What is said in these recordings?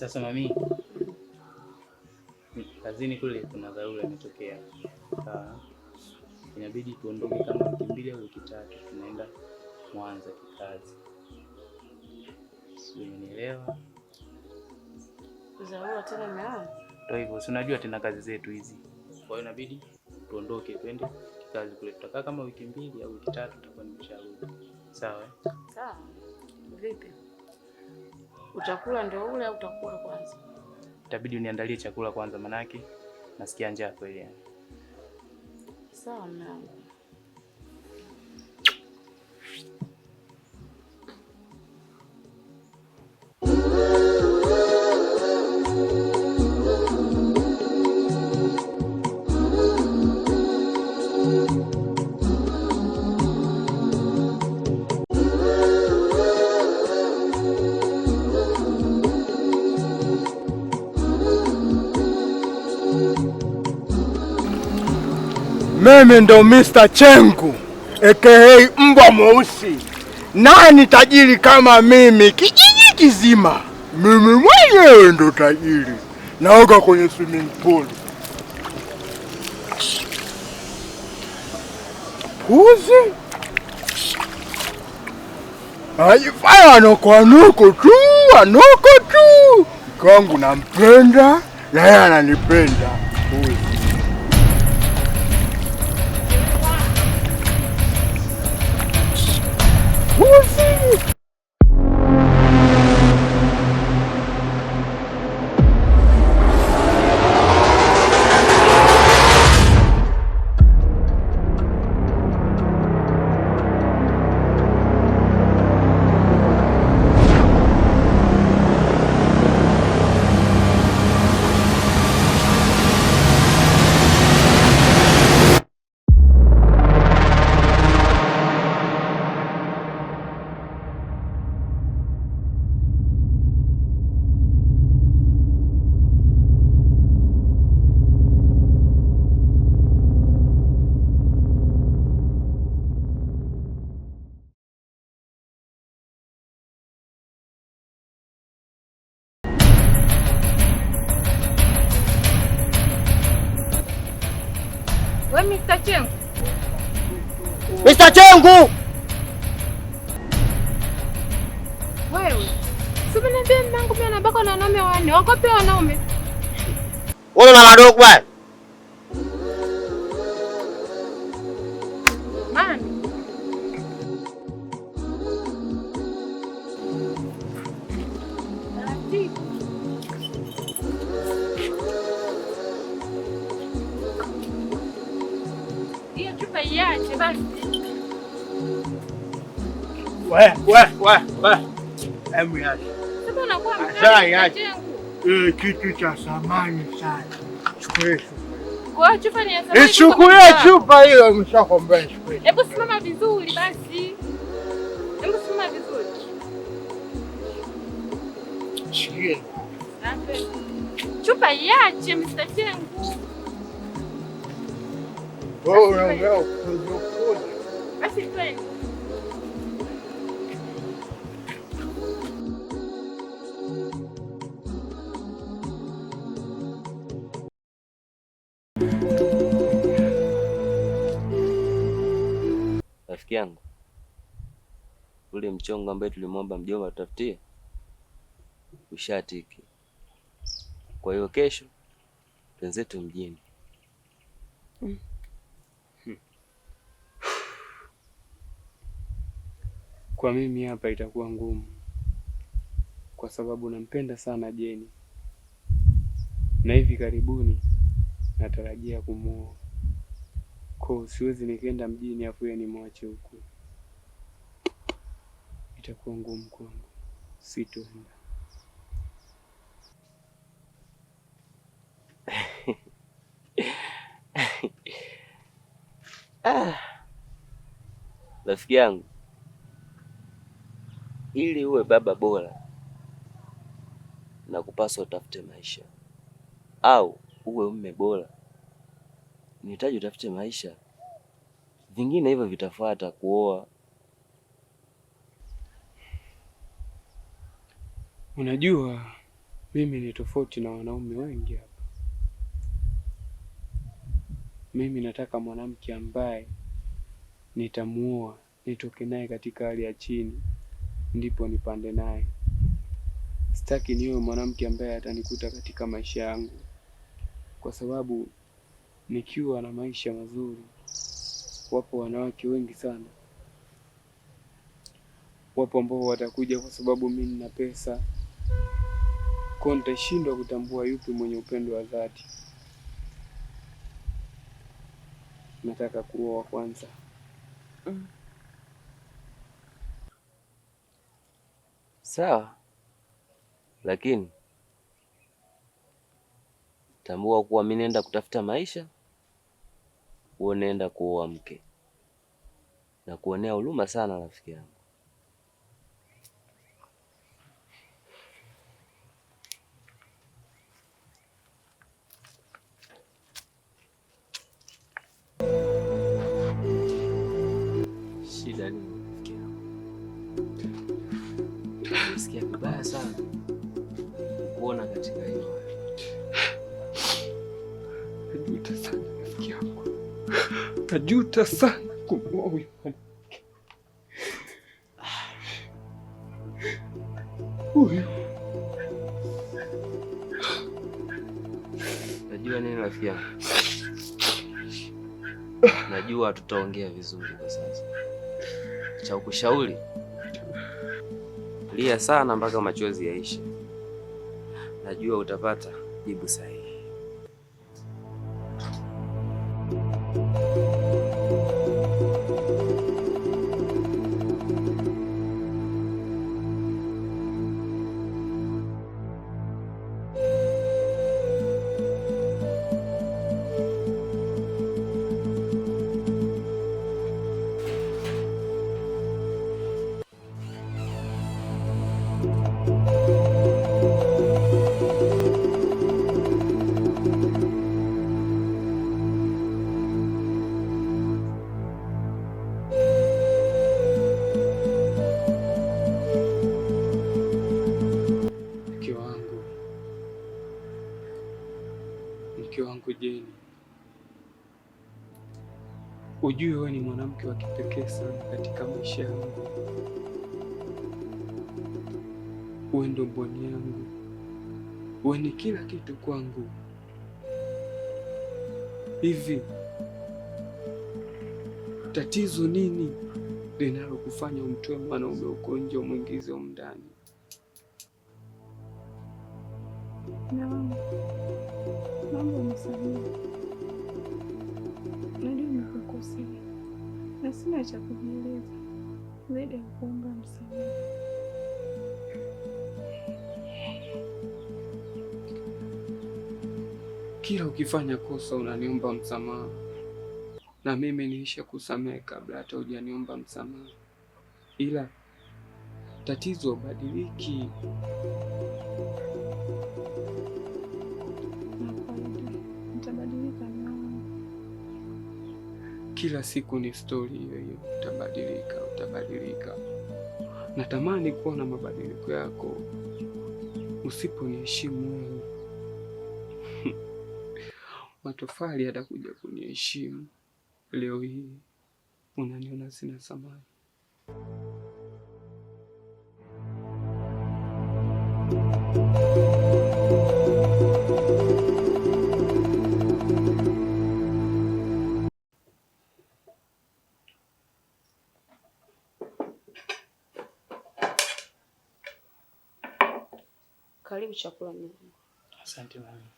Sasa mami, kazini kule kuna dharura imetokea. Inabidi tuondoke kama wiki 2 au wiki 3, tunaenda Mwanza kikazi. Sijui umenielewa? Dharura tena mume wangu? Ndio hivyo, si unajua tena kazi zetu hizi. Kwa hiyo inabidi tuondoke twende kikazi kule. Tutakaa kama wiki 2 au wiki 3, tutakuwa nimesharudi. Sawa eh? Sawa. Vipi? Utakula ndio ule au utakula kwanza? Itabidi uniandalie chakula kwanza, manake nasikia njaa kweli yani. Sawa mume wangu. Mimi ndo Mr. Chengu aka mbwa mweusi. Nani tajiri kama mimi? Kijiji kizima mimi mwenyewe ndo tajiri. Naoga kwenye swimming pool. Puzi ajifanya anoko anoko tu, anoko tu. Mke wangu nampenda na yeye ananipenda. Puzi. Puzi. We Mr. Chengu. Mr. Chengu! Wewe. Si umeniambia mume wangu mimi anabaka na wanaume wanne. Wakope wanaume. Wewe una madogo bwana. Mami. Taratibu. Hiyo chupa iache basi. We, we, we, we. Hebu iache. Sasa unakuwa mkali Acha Mr. iache. Chengu. Kitu cha thamani sana. Chukue. Kwa hiyo chupa ni ya thamani. Ichukulie chupa hiyo mshakwambia ichukue. Hebu simama vizuri basi. Hebu simama vizuri. Shikie. Asante. Chupa iache Mr. Chengu. Wewe unaongea upuzi upuzi. Basi twende. Rafiki yangu, ule mchongo ambaye tulimwomba mjomba tutafutie ushatiki. Kwa hiyo kesho twenzetu mjini. Kwa mimi hapa itakuwa ngumu, kwa sababu nampenda sana Jeni na hivi karibuni natarajia kumuoa. Kwa siwezi nikaenda mjini afu yeye nimwache huku, itakuwa ngumu kwangu, sitoenda. Ah, rafiki yangu, ili uwe baba bora na kupaswa utafute maisha, au uwe mume bora, nihitaji utafute maisha, vingine hivyo vitafuata, kuoa. Unajua, Mimi ni tofauti na wanaume wengi hapa. Mimi nataka mwanamke ambaye nitamuoa, nitoke naye katika hali ya chini, ndipo nipande naye. Sitaki niwe mwanamke ambaye atanikuta katika maisha yangu, kwa sababu nikiwa na maisha mazuri, wapo wanawake wengi sana, wapo ambao watakuja kwa sababu mimi nina pesa, kwa nitashindwa kutambua yupi mwenye upendo wa dhati. Nataka kuoa kwanza. Sawa, lakini tambua kuwa mimi naenda kutafuta maisha, wewe unaenda kuoa mke. Na kuonea huruma sana rafiki yangu. Shida nini rafiki yangu? Nasikia vibaya sana kuona katika hiyo hali. Najuta sana rafiki yangu, najuta sana kumuoa huyu mwanamke huyu. Najua nini rafiki yangu? Najua tutaongea vizuri kwa sasa. Cha kukushauri, lia sana mpaka machozi yaishe. Najua utapata jibu sahihi. Mke wangu, mke wangu Jeni, ujue wewe ni mwanamke wa kipekee sana katika maisha yangu. Wewe ndo mboni yangu, wewe ni kila kitu kwangu. Hivi tatizo nini linalokufanya umtoe mwanaume uko nje umwingize humu ndani? Mume wangu, naomba unisamehe. Najua nimekukosea na sina cha kujieleza zaidi ya kuomba msamaha. Kila ukifanya kosa unaniomba msamaha, na mimi niisha kusamehe kabla hata hujaniomba msamaha, ila tatizo badiliki. Nakuahidi nitabadilika, mume wangu. Kila siku ni stori hiyo hiyo, utabadilika, utabadilika. Natamani kuona mabadiliko yako. Usiponiheshimu wewe, matofali yatakuja kuniheshimu. Leo hii unaniona sina thamani. Karibu chakula mume wangu. Asante mami.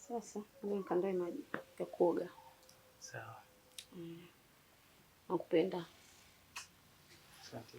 Sasa ngoja nikaandae maji ya kuoga. Sawa. Nakupenda. Asante.